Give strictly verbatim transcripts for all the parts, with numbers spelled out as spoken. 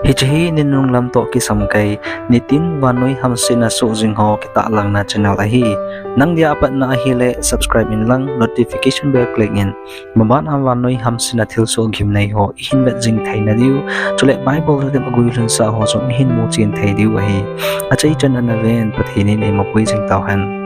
Hiche hi ninunung lam toh kisam kei, nitin vannoi hamsetna soh jing ho kitahlangna channel ahi. Nang dia apatna ahile subscribe in lang notification bell click in. Maban a vannoi hamsetna thilsoh gimnei ho ihin vet jing theina diu, chule Bible thudem aguilhunsah ho jong ihin muchen thei diu ahi. Achaichan ana ven Pathen in eimapui jing tauhen.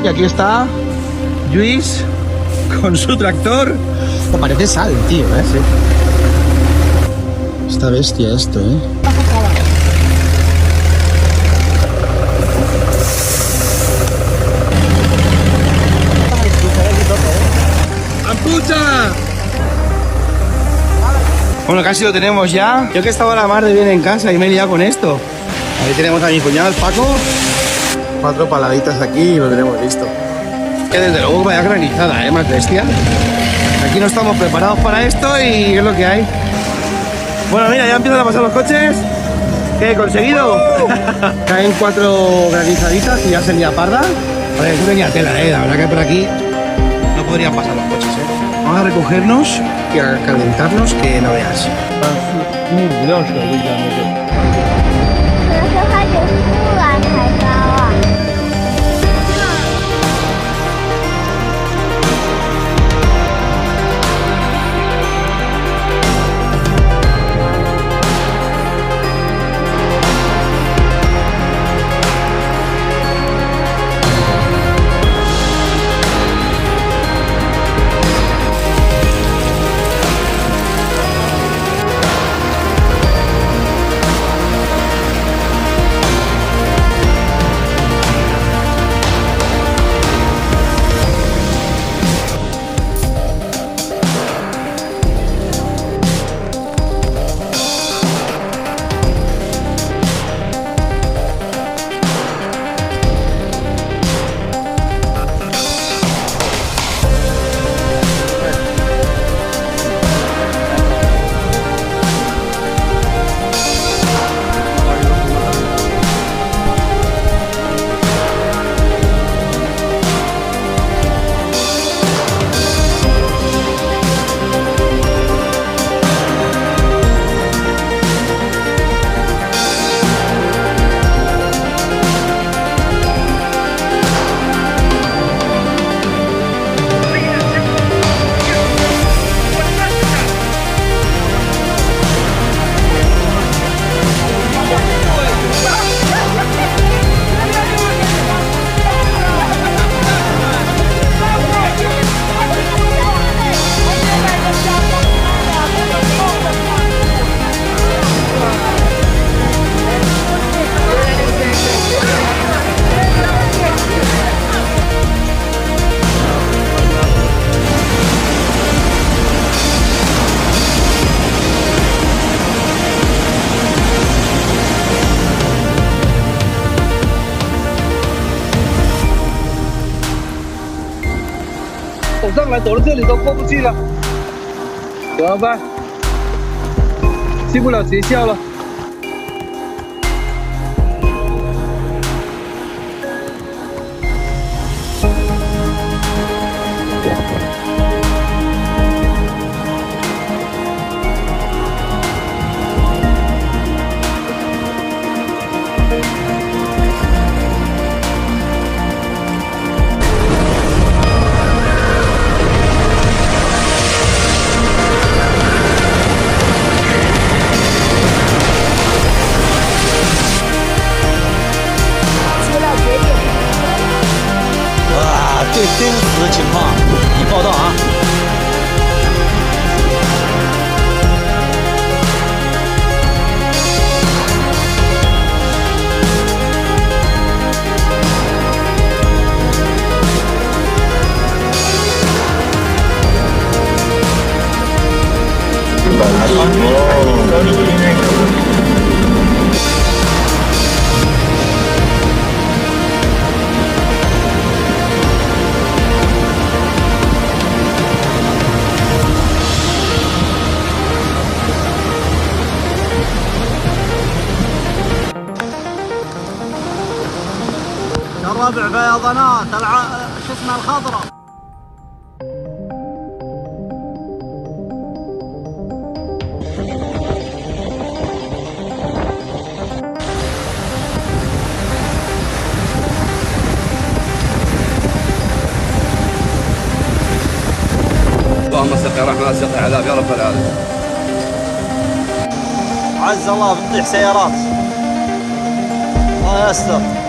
Y aquí está Luis con su tractor. Esto parece sal, tío, ¿eh? Sí. Está bestia esto, ¿eh? ¡Ampucha! Bueno, casi lo tenemos ya. Yo que estaba la mar de bien en casa y me he liado con esto. Ahí tenemos a mi cuñado, el Paco. Cuatro paladitas aquí y lo tenemos listo. Que desde luego vaya granizada, ¿eh? Más bestia. Aquí no estamos preparados para esto y es lo que hay. Bueno, mira, ya empiezan a pasar los coches. ¿Qué he conseguido? Caen cuatro granizaditas y ya se lía parda. Vale, eso tenía tela, ¿eh? La verdad que por aquí no podrían pasar los coches, ¿eh? Vamos a recogernos y a calentarnos que no veas. 可能是它有污染海膏啊。来走到这里都过不去了，怎么办？去不了学校了。 啊，对，真实情况，你报道啊。 شو الربع فيضانات الع-، شو اسمها، الخضراء. اللهم سق رحمة، سق عذاب يا رب العالمين. عز الله بتطيح سيارات. الله يستر.